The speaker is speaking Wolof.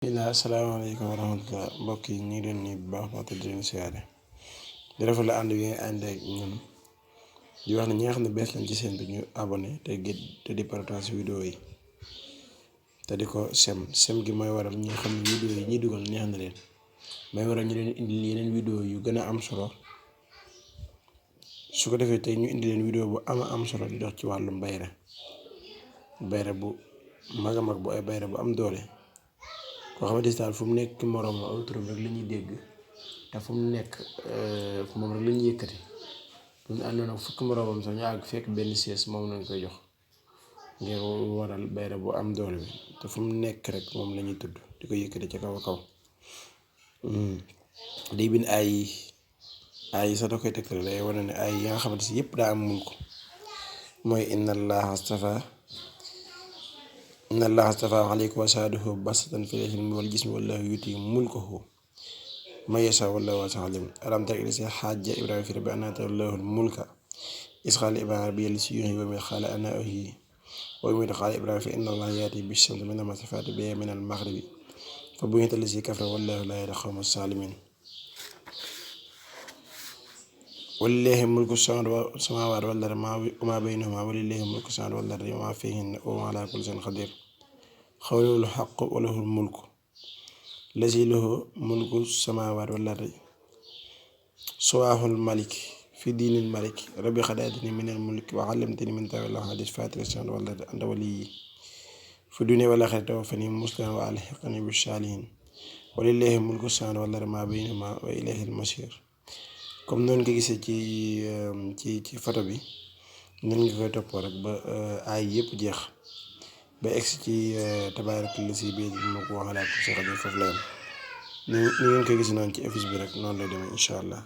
Asalaamaaleykum wa rahmatulah mbokk yi ñu ngi leen nii bu baax maa tëdd leen siyaare di rafetlu ànd bi nga ànd ak ñun di wax ne ñi nga xam ne bees lañ ci seen bi ñu abonné te di partage vidéo yi te di ko sem gi mooy waral ñi nga xam ne vidéo yi ñuy dugal neex na leen may waral ñu leen indi yeneen vidéo yu gën a am solo su ko defee tey ñu indi leen vidéo bu am solo di dox ci wàllum bayra bu mag a mag bu ay bayra bu am doole. koo xamante daal fu mu nekk moroom aw turam rek la ñuy dégg te fu mu nekk moom rek la ñuy yëkkati bu ñu àndoon ak fukki moroomam sax ñu àgg fekk benn siège moom lañ koy jox ngir waral bayra bu am doole bi te fu mu nekk rek moom la ñuy tudd di ko yëkkati ca kaw a kaw. di bind ay sax da koy tegtal day wane ne ay yi nga xamante si yëpp daa am mulk mooy inna allaha astafa aleykum wa saadahu basatan fil ilmi wal jismi wallahu yuti mulkahu man yasha wallahu wasi'un alim. alam tara ila hajja ibrahima fi rabbi an aataahu llahul mulka iz qaala ibrahima rabbi allazi yuhyi wa yumiitu qaala ana uhyi wa umiitu qaala ibrahima fa inna allaha ya'ti bish-shamsi minal mashriqi fa'ti biha minal maghribi fa buhita allazi kafara wallahu laa yahdil qawma zaalimiin. walillahi mulku samaawaati wal ardi wa maa baynahumaa walillahi mulku samaawaati wal ardi wa maa fiihinna wa huwa alaa kulli shay'in qadiir. qawluhul haqqu wa lahul mulku lazi lahu mulku samaawaati wal ardi suwaahul malik fi diinil malik rabbi qad aataani minal mulki wa 'allamtanii min ta'wiilil ahaadiis faatiri samaawaati wal ardi anta waliyyi fi dunya wal aaxirati tawaffanii musliman wa alhiqnii bis saalihiin walillahi mulku samaawaati wal ardi wa maa baynahumaa wa ilayhil masiir. comme noonu nga gisee ci photo bi noonu nga koy toppoo rek ba ay yëpp jeex ba egsi ci tabaarakal lazi biyadihil mulku wa huwa alaa kulli shay'in qadiir foofu la yem ni ngeen koy gis noonu ci affiche bi rek noonu lay demee incha allah.